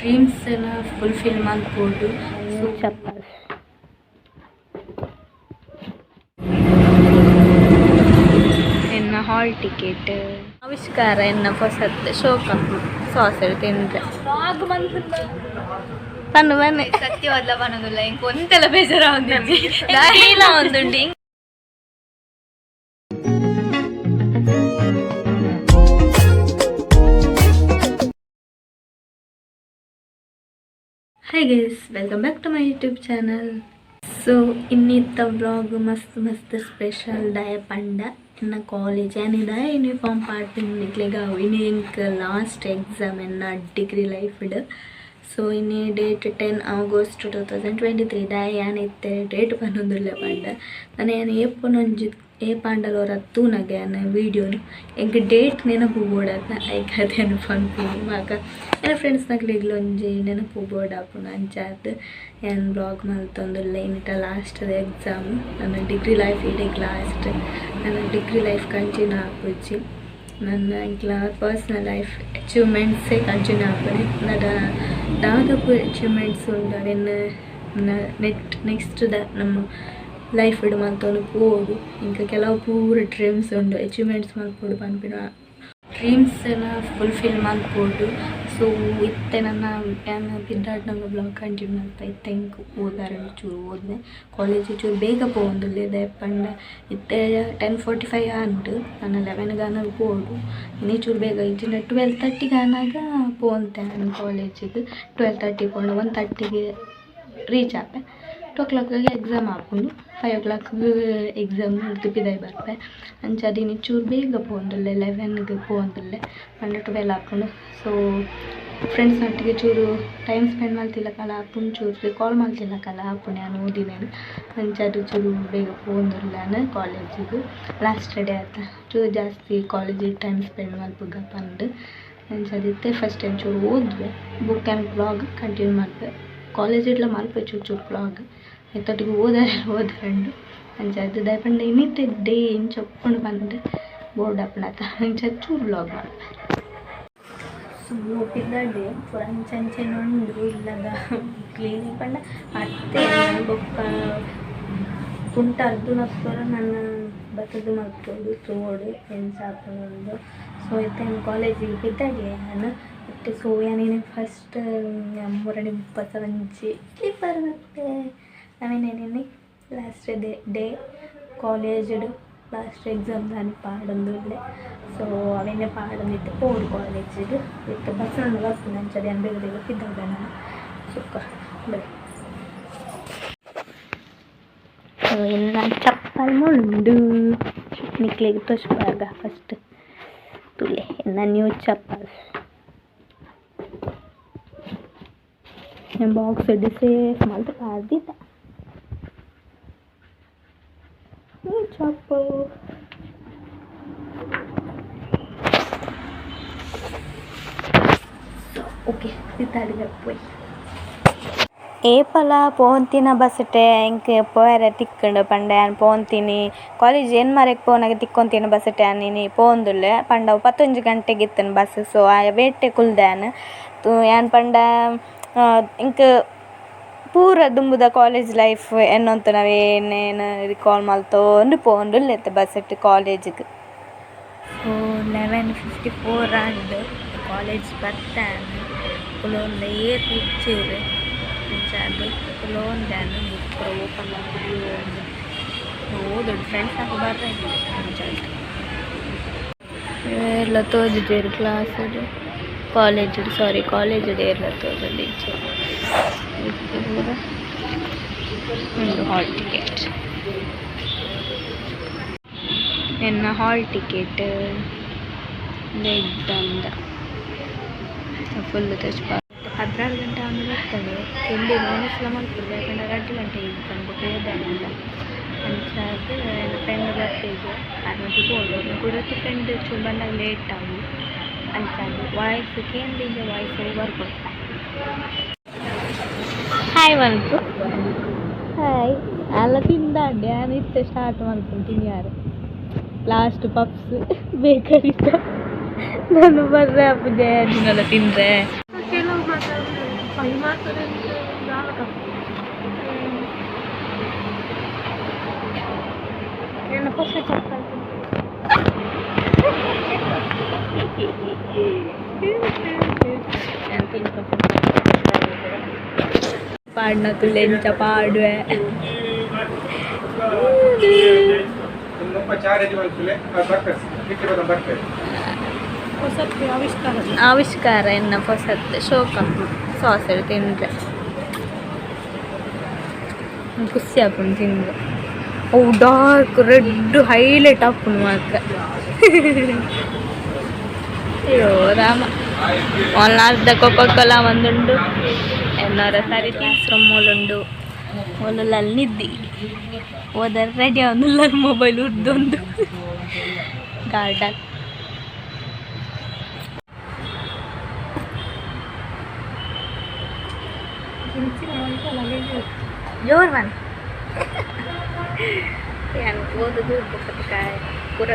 ಡ್ರೀಮ್ಸ್ನ fulfil ಮಲ್ಪೊಡು. ಸೊ ಚಪ್ಪಲ್. ಎನ್ನ ಹಾಲ್ ಟಿಕೆಟ್ ಆವಿಷ್ಕಾರ, ಎನ್ನ ಹೊಸತ್ ಶೋಕಪ್ ಸಾಸರ್ ತಿಂದ್ರೆ ಬನ್ನು ಬನ್ನಿ. ಸತ್ಯವಾದ್ಲ ಪನೊಂದುಲ್ಲ, ಇಂಕ್ ಒಂತೆಲ ಬೇಜಾರ ಒಂದಿಜ್ಜಿ. ಒಂದುಂಡು. Hi guys, welcome back to my YouTube channel. So ಇನ್ನಿತ್ತ vlog ಮಸ್ತ್ ಮಸ್ತ್ ಸ್ಪೆಷಲ್. ದಾಯ ಪಂಡ ಎನ್ನ ಕಾಲೇಜ್ ಏನಿದ ಯೂನಿಫಾರ್ಮ್ ಪಾಡ್ದಿನ ನಿಕ್ಲೆಗ್. ಇನಿ ಎಂಕ್ ಲಾಸ್ಟ್ ಎಕ್ಸಾಮ್ ಎನ್ನ ಡಿಗ್ರಿ ಲೈಫ್ಡ್. ಸೊ ಇನಿ ಡೇಟ್ 10 ಆಗಸ್ಟ್ 2023. ದಾಯ ಯಾನ್ ಇತ್ತೆ ಡೇಟ್ ಪನೊಂದುಲ್ಲೆ ಪಂಡ, ನನ ಯಾನ್ ಏಪೊನೊಂಜಿ ಏಪಾಂಡಲ ಒರ ತೂನಗ ಯಾನ್ ವೀಡಿಯೋನು ಎಂಕ್ ಡೇಟ್ ನೆನಪು ಬೋಡತ್ತ, ಐಕ್ ಅದೇನು ಪನ್ಪಿನಿ. ಮಾಕ ಎನ್ನ ಫ್ರೆಂಡ್ಸ್ ನಕ್ಲೆಗ್ಲ ಒಂಜಿ ನೆನಪು ಬೋಡಾಪುಂಡು, ಅಂಚಾದ್ ಯಾನ್ ವ್ಲಾಗ್ ಮಲ್ತೊಂದುಲ್ಲೆ. ಇನ್ನಿಟ ಲಾಸ್ಟ್ ಎಕ್ಸಾಮ್, ನನ್ನ ಡಿಗ್ರಿ ಲೈಫ್ ಇಡೆಗ್ ಲಾಸ್ಟ್. ನನ್ನ ಡಿಗ್ರಿ ಲೈಫ್ ಕಂಟಿನ್ಯೂ ಆಪುಜಿ, ನನ್ನ ಎಂಕ್ಲ ಪರ್ಸ್ನಲ್ ಲೈಫ್ ಅಚೀವ್ಮೆಂಟ್ಸೇ ಕಂಟಿನ್ಯೂ ಆಪುನಿ. ನಡ ದಾದಪು ಅಚೀವ್ಮೆಂಟ್ಸ್ ಉಂಡು, ಅವೆನ್ ನೆಕ್ಸ್ಟ್ ದ ನಮ್ಮ ಲೈಫ್ ಮಲ್ತೊಂದು ಪೋವೊಡು. ಇಂಕ ಕೆಲವು ಪೂರ ಡ್ರೀಮ್ಸ್ ಉಂಡು, ಅಚೀವ್ಮೆಂಟ್ಸ್ ಮಲ್ಪೊಡು ಪನ್ಪಿನ ಡ್ರೀಮ್ಸ್ನ ಫುಲ್ಫಿಲ್ ಮಲ್ಪೊಡು. ಸೊ ಇತ್ತೆ ನನ್ನ ಯಾನ್ ಪಿದಾಡ್ನಗ ವ್ಲಾಗ್ ಕಂಟಿನ್ಯೂ ಮಲ್ಪ. ಇತ್ತೆ ಎಂಕ್ ಓದಾರೆ ಚೂರು ಓದ್ನೆ, ಕಾಲೇಜ್ ಚೂರು ಬೇಗ ಪೋವೊಂದುಲ್ಲೆ. ದಾಯೆ ಪಂಡ ಇತ್ತೆ 10:45 ಆಂಡ್, ನನ 11 ಆನಗ ಪೋವೊಡು. ಇನಿ ಚೂರು ಬೇಗ, ಇಜ್ಜಿಂಡ 12:30ಗೆ ಆನಗ ಪೋವೊಂತೆ ಯಾನ್ ಕಾಲೇಜಿಗೆ. 12:30 ಪೋಂಡ 1:30ಗೆ ರೀಚ್ ಆಪೆ. 2 ಓ ಕ್ಲಾಕಿಗೆ ಎಕ್ಸಾಮ್ ಆಪುಂಡು. 5 ಓ ಕ್ಲಾಕ್ಗೆ ಎಕ್ಸಾಮ್ ಮುಗ್ದು ಪಿದಾಯಿ ಬರ್ಪೆ. ಅಂಚಾದ್ ಇನಿ ಚೂರು ಬೇಗ ಪೋವೊಂದುಲ್ಲೆ, 11ಗೆ ಪೋವೊಂದುಲ್ಲೆ, ಪಂಡ 12 ಆಪುಂಡು. ಸೊ ಫ್ರೆಂಡ್ಸ್ನೊಟ್ಟಿಗೆ ಚೂರು ಟೈಮ್ ಸ್ಪೆಂಡ್ ಮಲ್ತಿಲಕಲ ಆಪುಂಡು, ಚೂರು ಕಾಲ್ ಮಲ್ತಿಲಕಲ ಆಪುಂಡು ಯಾನ್ ಓದಿನೇನು. ಅಂಚಾದ್ ಚೂರು ಬೇಗ ಪೋವೊಂದುಲ್ಲೆ ಯಾನ್ ಕಾಲೇಜಿಗೆ. ಲಾಸ್ಟ್ ಡೇ ಆತ, ಚೂರು ಜಾಸ್ತಿ ಕಾಲೇಜಿಗೆ ಟೈಮ್ ಸ್ಪೆಂಡ್ ಮಲ್ಪುಗ ಪಂದ್. ಅಂಚಾದ್ ಇತ್ತೆ ಫಸ್ಟ್ ಟೈಮ್ ಚೂರು ಓದುವೆ, ಬೊಕ್ಕ ಯಾನ್ ವ್ಲಾಗ್ ಕಂಟಿನ್ಯೂ ಮಲ್ಪೆ. ಕಾಲೇಜಿಡ್ಲ ಮಲ್ಪೆ ಚೂರು ಚೂರು ವ್ಲಾಗ್, ಐತೊಟ್ಟಿಗೆ ಓದರೆ ಓದರೆಂಡು. ಅಂಚಾದ್ ದಾಯೆ ಪಂಡ ಇನ್ನಿತ್ತೆ ಡೇ ಇಂಚ ಉಪ್ಪುಂಡು ಪಂದ್ ಬೋರ್ಡ್ ಆಪುಂಡತ, ಅಂಚಾದ್ ಚೂರು ವ್ಲಾಗ್ ಮಲ್ಪೆ. ಸೊ ಪಿದಡೆ ಪೂರ ಅಂಚಂಚನೆ ಉಂಡು ಇಲ್ಲದ. ಕ್ಲೀನಿಂಗ್ ಪಂಡ ಅತ್ತೆ ಬೊಕ್ಕ ಕುಂಟು ಅರ್ದುನ ಪೂರ ನನ ಬತ್ತುದು ಮಲ್ಪೊಡು, ತೂವೊಡು ಎಂಚ ಆಪುಂಡು. ಸೊ ಇತ್ತೆ ಯಾನ್ ಕಾಲೇಜಿಗೆ ಪಿದಡಿಯೆ ಯಾನ್ ಇತ್ತೆ. ಸೊ ಯಾನ್ ಇನಿ ಫಸ್ಟ್ ಮೂರನೇ 30 ಒಂಜಿ ಸ್ಲೀಪರ್ ಮತ್ತೆ ಅವೇನೇನಿ ಲಾಸ್ಟ್ ಡೇ ಡೇ ಕಾಲೇಜ್ಡ್ ಲಾಸ್ಟ್ ಎಕ್ಸಾಮ್ ದಾನಿ ಪಾಡೊಂದುಲ್ಲೆ. ಸೊ ಅವೇನೆ ಪಾಡೊಂದಿತ್ತೆ ಪೋಡು ಕಾಲೇಜಿಗೆ. ಇತ್ತೆ ಬಸ್ ಉಂಡು, ಬಸ್ ಅಂಚಾದ್ ಯಾನ್ ಬೇಗ ಬೇಗ ಪಿದಡ್ಡೆ ನಾನು. ಸುಕ್ಕ ಬಲೆ. ಸೊ ಎನ್ನ ಚಪ್ಪಲ್ ಉಂಡು, ನಿಕ್ಲೆಗ್ ತೋಜ್ಪಾಗ ಫಸ್ಟ್ ತೂಲೆ, ಎನ್ನ ನ್ಯೂ ಚಪ್ಪಲ್. ಬಾಕ್ಸ್ ಸೇಫ್ ಮಲ್ತ್ ಪಾಡ್ದಿತ್ತೆ ನ್ಯೂ ಚಪ್ಪಲ್. ಸೊ ಓಕೆ, ಪಿದಾಡ್ಗ ಪೋಯಿ. ಏಪಲ ಪೋಂತಿನ ಬಸ್ಟೆ ಎಂಕ್ ಪೋಯೆರೆ ತಿಕ್ಕುಂಡು ಪಂಡ ಯಾನ್ ಪೋಂತೀನಿ ಕಾಲೇಜ್ ಎನ್ಮರೆಗ್ ಪೋನಗ ತಿಕ್ಕೊಂತಿನ ಬಸ್ಟೆ ಯಾನ್ ಇನಿ ಪೋವೊಂದುಲ್ಲೆ. ಪಂಡ ಅವು 11 ಗಂಟೆಗ್ ಇತ್ತುಂಡು ಬಸ್. ಸೊ ವೇಟೆ ಕುಲ್ದೆ ಯಾನ್. ಯಾನ್ ಪಂಡ ಎಂಕ್ ಪೂರ ದುಂಬುದ ಕಾಲೇಜ್ ಲೈಫ್ ಎನ್ನೊಂತುನವೇನೇನು ರಿಕಾಲ್ ಮಲ್ತೊಂದು ಪೋವೊಂದುಲ್ಲೆ ಇತ್ತೆ ಬಸ್ಟ್ ಕಾಲೇಜ್ಗ್. ಸೊ 11:54 ಆಂಡ್, ಕಾಲೇಜ್ ಬತ್ತೆ. ಕುಲೊಂದು ಏರ್ ಇಜ್ಜೆರ್, ಅಂಚಾದ್ ಕುಲೊಂದೆ ಯಾನ್. ಬುಕ್ ಪೂರ ಓಪನ್ ಮಲ್ತ್‌ದ್ ಓದೊಡು, ಫ್ರೆಂಡ್ಸ್ ಅಕುಲು ಬರ್ರೆ ಅಂಚಾದ್. ಏರ್ಲ ತೋಜುಜೆರ್ ಕ್ಲಾಸ್‌ಡ್, ಕಾಲೇಜ್‌ಡ್, ಸಾರಿ, ಕಾಲೇಜ್‌ಡ್ ಏರ್ಲ ತೋಜೊಂದಿಜ್ಜೆರ್. ಇತ್ತೆ ಪೂರ ಉಂಡು. ಹಾಲ್ ಟಿಕೆಟ್, ಎನ್ನ ಹಾಲ್ ಟಿಕೆಟ್ ಎಕ್ಸಾಮ್ದ ಫುಲ್ ತೋಜ್ಪಾವ್. 12 ಗಂಟೆ ಆಂಡ ಬರ್ತದೆ. ತಿಂಡಿ ವನಸ್‌ಲ ಮಲ್ಪೊಡು, ದಾಯೆ ಪಂಡ 2 ಗಂಟೆ ಎಕ್ಸಾಮ್, ಬೊಕ ಓದರೆಗಿಲ್ಲ. ಅಂಚಾದ್ ಎನ್ನ ಫ್ರೆಂಡ್ ಬರ್ಪೆಗೆ, ಆರ್ನೊಟ್ಟಿಗೆ ಪೋವೊಡು. ಕುಡೊರ್ತಿ ಫ್ರೆಂಡ್ ಚೂರು ಬನ್ನಗ ಲೇಟ್ ಆವು. ಅಂಚಾದ್ ವಾಯ್ಸ್ ಕೇಂದ್ ವಾಯ್ಸ್ ಓವರ್ ಕೊರ್ಪೆ. ಹಾಯ್ ಮಲ್ಪು, ಹಾಯ್. ಅಲ್ಲ ತಿಂದಾಂಡ್, ಯಾನ್ ಇತ್ತೆ ಸ್ಟಾರ್ಟ್ ಮಲ್ಪುನು ತಿನಿಯರೆ. ಲಾಸ್ಟ್ ಪಪ್ಸ್ ಬೇಕರಿದ. ನಾನು ಬರ್ರೆ ಆಪುಜೆ ದಿನಲ ತಿಂದ್ರೆ. ಕೆಲವು ಮಾತಾಡುದು. ಪಾಡ್ನ ತುಲೆಂಚ ಪಾಡುವೆ. ಆವಿಷ್ಕಾರ ಎನ್ನ ಹೊಸತ್ ಶೋಕ ಸಾಸ್ ತಿಂದ್ರೆ ಖುಷಿ ಆಪುಂಡು ತಿಂದ್ರೆ. ಅವು ಡಾರ್ಕ್ ರೆಡ್ ಹೈಲೈಟ್ ಆಪುಂಡು ಮಾತ್ರ. ಅಯ್ಯೋ ರಾಮ, ಆನ್ಲಾಸ್ದ ಕೊಕೊಕೊಲ ಒಂದುಂಡು ಎನ್ನೋರ ಸರಿ ಕ್ಲಾಸ್ ರೂಮ್ ಮೂಲುಂಡು. ಓಲುಲ್ಲ ಅಲ್ಲಿ ನಿದ್ದಿ ಹೋದರೆ ರೆಡಿ ಅವನ್ನುಲ್ಲ ಮೊಬೈಲ್ ಉರ್ದೊಂದು ಗಾರ್ಡನ್. ಜೋರ್ ಮನ್ ಯಾನ್ ಓದುದು ಪೂರ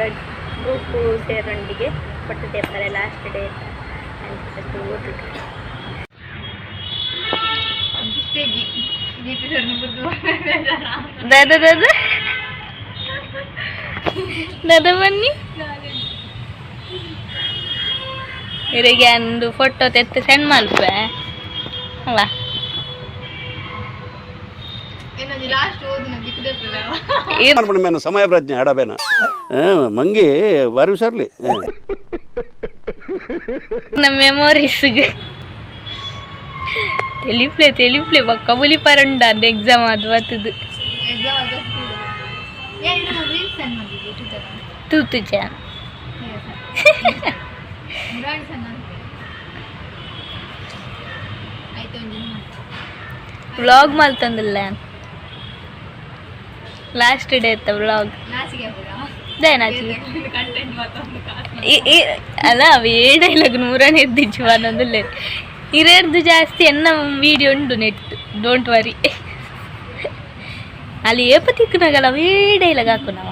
ಗ್ರೂಪು ಸೇರೊಂಡಿಗೆ ಕೊಟ್ಟು paper last day ಅಂತ ಓದುದು. ದಾದಾ ದಾದಾ ದಾದಾ, ಬನ್ನಿ. ಇವರಿಗೆ ಒಂದು ಫೋಟೋ ತೆತ್ತು ಸೆಂಡ್ ಮಲ್ಪೆ ಅಲ್ಲ. ಮೇನ ಸಮಯ ಪ್ರಜ್ಞೆ ಆಡಬೇನ ಮಂಗಿ ಬಾರಿ ಹುಷಾರ್ಲಿ. ನಮ್ಮ ಮೆಮೊರೀಸ್ಗೆ ತೆಲಿಪ್ಲೆ ತೆಲಿಪ್ಲೆ ಬೊಕ್ಕ ಬುಲಿಪರಂಡ ಅಂದ್ ಎಕ್ಸಾಮ್ ಅದು ಬತ್ತದು. ತೂತು ಜಾನ್. ವ್ಲಾಗ್ ಮಲ್ತಂದಿಲ್ಲ, ಲಾಸ್ಟ್ ಡೇ ಇತ್ತ ವ್ಲಾಗ್. ಅಲ್ಲ, ಅವು ಏ ಡೈಲಾಗ್ ನೂರನೇ ಎದ್ದಿಜ್ಜು ಅನ್ನೊಂದಿಲ್ಲ. ಇರೇರ್ದು ಜಾಸ್ತಿ ಎನ್ನ ವಿಡಿಯೋ ಉಂಡು ನೆಟ್, don't worry. ಅಲ್ಲಿ ಏಪ ತಿಕ್ಕನಾಗಲ್ಲ, ಅವೇ ಡೈಲಾಗ್ ಹಾಕುನವ.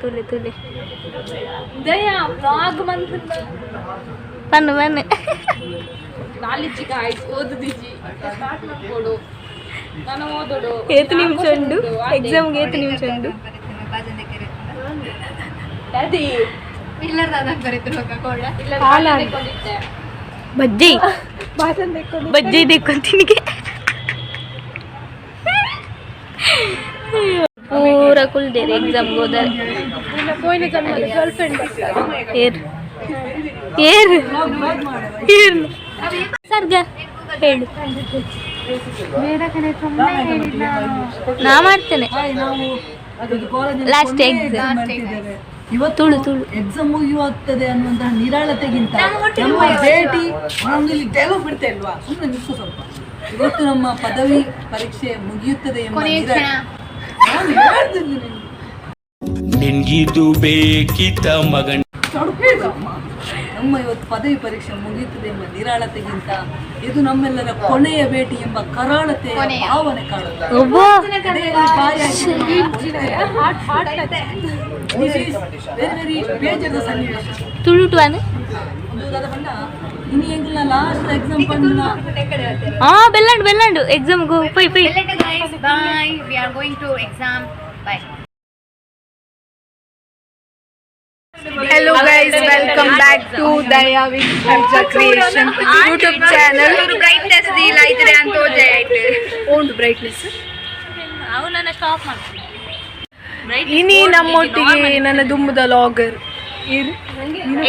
ತುಲೆ ತುಲೆ ಬನ್ನು ಬನ್ನು. ಏತು ನಿಮಿಷ ಉಂಡು ಎಕ್ಸಾಮ್ಗೆ? ಏತು ನಿಮಿಷ ಉಂಡು? ಬಜ್ಜಿ ಬಜ್ಜಿ ದೇಕೊಂತಿನಿಗೆ ಪೂರ ಕುಲ್ದೇರಿ ಎಕ್ಸಾಮ್ಗೆ ಹೋದರೆ. ಏರ್ ಏರ್ ಏರ್ ಸರ್ಗ ಹೇಳು, ನಾ ಮಾಡ್ತೇನೆ. ಲಾಸ್ಟ್ ಎಕ್ಸಾಮ್ ಇವತ್ತು ತುಳು ತುಳು. ಎಕ್ಸಾಮ್ ಮುಗಿಯುವಾಗ್ತದೆ ಅನ್ನುವಂತಹ ನಿರಾಳತೆಗಿಂತ ನಮ್ಮ ಭೇಟಿ. ನಾನು ಇಲ್ಲಿ ಡೈಲಾಗ್ ಬಿಡ್ತಾ ಇಲ್ವಾ? ಸುಮ್ಮನೆ ನಿಲ್ಸು ಸ್ವಲ್ಪ. ಇವತ್ತು ನಮ್ಮ ಪದವಿ ಪರೀಕ್ಷೆ ಮುಗಿಯುತ್ತದೆ ಎಂಬ ನಾನು ಹೇಳ್ತಿದ್ದೀನಿ ನಿನ್ಗೆ. ನಿನ್ಗಿದು ಬೇಕಿತ ಮಗನ್? ತಡ್ಕೊಳಮ್ಮ. ನಮ್ಮ ಇವತ್ತು ಪದವಿ ಪರೀಕ್ಷೆ ಮುಗಿಯುತ್ತದೆ ಎಂಬ ನಿರಾಳತೆಗಿಂತ ಇದು ನಮ್ಮೆಲ್ಲರ ಕೊನೆಯ ಭೇಟಿ ಎಂಬ ಕರಾಳತೆಯ ಭಾವನೆ ಕಾಡುತ್ತೆ. ಒಬ್ಬ ಎದೆಯಲ್ಲಿ ಬಾಯಿ hockey. This is very very ಬೇಜಾರದ ಸನ್ನಿವೇಶ. ತುಳುಟುವಾನು. ಒಂದು ದಾದ ಪಂಡ ಇನಿ ಎಂಕಲ್ನ ಲಾಸ್ಟ್ ಎಕ್ಸಾಮ್ ಪಂಡ. ಹಾ, ಬೆಲ್ಲಂಡು ಬೆಲ್ಲಂಡು ಎಕ್ಸಾಮ್ಗೆ Pai Pai. Bye, we are going to exam. Bye. Hello guys, welcome back to Daya with Pooja Creation YouTube channel. Brightness ದೀಲ ಇದ್ರೆ ಅಂತ ಆಯ್ತು. ಓಂಡು ಬ್ರೈಟ್ನೆಸ್. ಅವು ನನ್ನ ಸ್ಟಾಪ್ ಮಾಡ್ತೀನಿ. ಇನಿ ನಮ್ಮೊಟ್ಟಿಗೆ ನನ್ನ ದುಮ್ಮದ ಲಾಗರ್.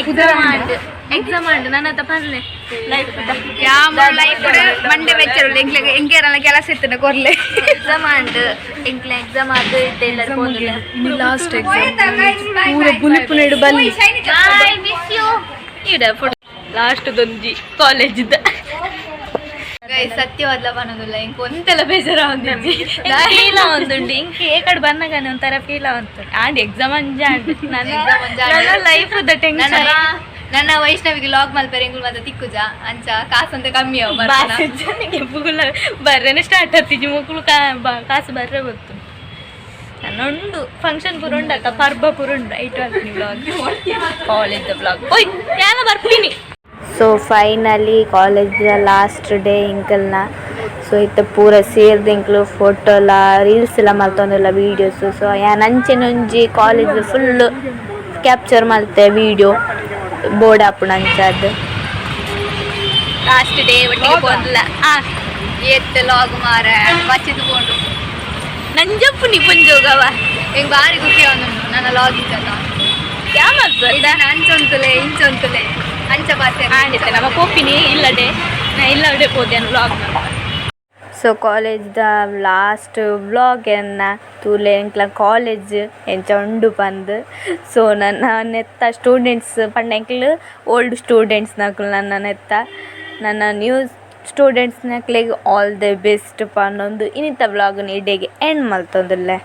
ಎಕ್ಸಾಮ್ ಆಂಡ್ ಎಕ್ಸಾಮ್ ಆಂಡ್ ನನ್ನ ಹತ್ರ ಪನ್ಲೆ ಲೈಫ್. ಯಾವ ಲೈಫ್ ಮಂಡೆ ವೆಚ್ಚರು ಎಂಕ್ಲೆಗ್ ಎಂಕೇರಲ್ಲ ಕೆಲಸ ಇತ್ತು ಕೊರ್ಲೆ. ಎಕ್ಸಾಮ್ ಆಂಡ್ ಎಂಕ್ಲೆ ಎಕ್ಸಾಮ್ ಅದು ಇತ್ತೆ ಎಲ್ಲರೂ ಪೋಂದಿಲ್ಲ. ಲಾಸ್ಟ್ ಎಕ್ಸಾಮ್ ಪೂರ ಬುಲಿಪು ನೆಡು ಬಲ್ಲಿ. Bye, miss you. ಇಡ ಫೋಟೋ ಲಾಸ್ಟ್ ದೊಂಜಿ ಕಾಲೇಜ್ ಇದ್ದ. ಸತ್ಯವಾದ್ಲ ಬನ್ನೋದಿಲ್ಲ, ಇಂಕ್ ಒಂತೆಲ್ಲ ಬೇಜಾರ ಒಂದಿಜ್ಜಿ. ಫೀಲ್ ಒಂದುಂಡು ಇಂಕ್ ಏ ಕಡೆ ಬನ್ನಗಾನೆ ಒಂಥರ ಫೀಲ್ ಅವಂತು. ಆಂಡ್ ಎಕ್ಸಾಮ್ ಅಂಜ ಆಂಡ್ ನನ್ನ ನನ್ನ ಲೈಫ್ the tension. ನನ್ನ ವೈಷ್ಣವಿಗೆ ಲಾಗ್ ಮಲ್ಪೆರೆ ಎಂಗುಲ್ ಮಾತ ತಿಕ್ಕುಜ ಅಂಚ ಕಾಸಂತ ಕಮ್ಮಿ ಅವು ಬರ್ತಾನ. ಬಾಸೆ ಪುಗುಲ ಬರ್ರೆನೆ ಸ್ಟಾರ್ಟ್ ಆಗ್ತಿದ್ವಿ ಮಕ್ಕಳು ಕಾಸು ಬರ್ರೆ ಗೊತ್ತು. ನನ್ನ ಉಂಡು ಫಂಕ್ಷನ್ ಪೂರ ಉಂಡಕ್ಕ ಪರ್ಬ ಪೂರ ಉಂಡು. ಐಟು ಹಾಕ್ತೀನಿ ವ್ಲಾಗ್, ಕಾಲೇಜ್ ವ್ಲಾಗ್. ಓಯ್, ಯಾನ ಬರ್ತೀನಿ. ಸೊ ಫೈನಲಿ ಕಾಲೇಜ್ದ ಲಾಸ್ಟ್ ಡೇ ಎಂಕಲ್ನ. ಸೊ ಇತ್ತೆ ಪೂರ ಸೇರ್ದ್ ಎಂಕ್ಲು ಫೋಟೋಲ ರೀಲ್ಸ್ ಲ ಮಲ್ತೊಂದುಲ್ಲ, ವೀಡಿಯೋಸ್. ಸೊ ಯಾನ್ ಅಂಚನೆ ಒಂಜಿ ಕಾಲೇಜ್ ಫುಲ್ ಕ್ಯಾಪ್ಚರ್ ಮಲ್ತೆ ವೀಡಿಯೋ, ಬೋಡಾಪುಂಡು ಅಂಚಾದ್. ಲಾಸ್ಟ್ ಡೇ ಒಟ್ಟಿಗೆ ಪೋಂಡ್ಲ ಏತ್ ಲಾಗ್ ಮಾರ ಬಚ್ಚಿದ್ ಪೋಂಡು. ನಂಜಪ್ಪು ಪುಂಜೋಗವ. ಎಂಗ್ ಬಾರಿ ಖುಷಿ ಆವೊಂದುಂಡು ನನ್ನ ಲಾಗ್ ಇತ್ತಲ್ಲ. ಯಾಮಲ್ತ? ಅಂಚೊಂತುಲೆ ಇಂಚೊಂತುಲೆ ಅಂಚ ಪಾತೆ. ಆಂಡಿತ್ತೆ ನಮ್ಮ ಪೋಪಿನಿ ಇಲ್ಲಡೆ ನಾ ಇಲ್ಲಡೆ ಪೋತೇನೆ ವ್ಲಾಗ್. ಸೊ ಕಾಲೇಜ್ದ ಲಾಸ್ಟ್ ವ್ಲಾಗ್ ಎನ್ನ ತೂಲೆ, ಎಂಕ್ಲ ಕಾಲೇಜ್ ಎಂಚ ಉಂಡು ಪಂದ್. ಸೊ ನನ್ನ ನೆತ್ತ ಸ್ಟೂಡೆಂಟ್ಸ್ ಪಂಡ ಎಂಕ್ಲು ಓಲ್ಡ್ ಸ್ಟೂಡೆಂಟ್ಸ್ ನಕುಲು. ನನ್ನ ನೆತ್ತ ನನ್ನ ನ್ಯೂ ಸ್ಟೂಡೆಂಟ್ಸ್ ನಕ್ಲೆಗ್ ಆಲ್ the best ಪನ್ನೊಂದು ಇನ್ನಿತ ವ್ಲಾಗ್ನ ಇಡೆಗ್ ಎಂಡ್ ಮಲ್ತೊಂದುಲ್ಲೆ.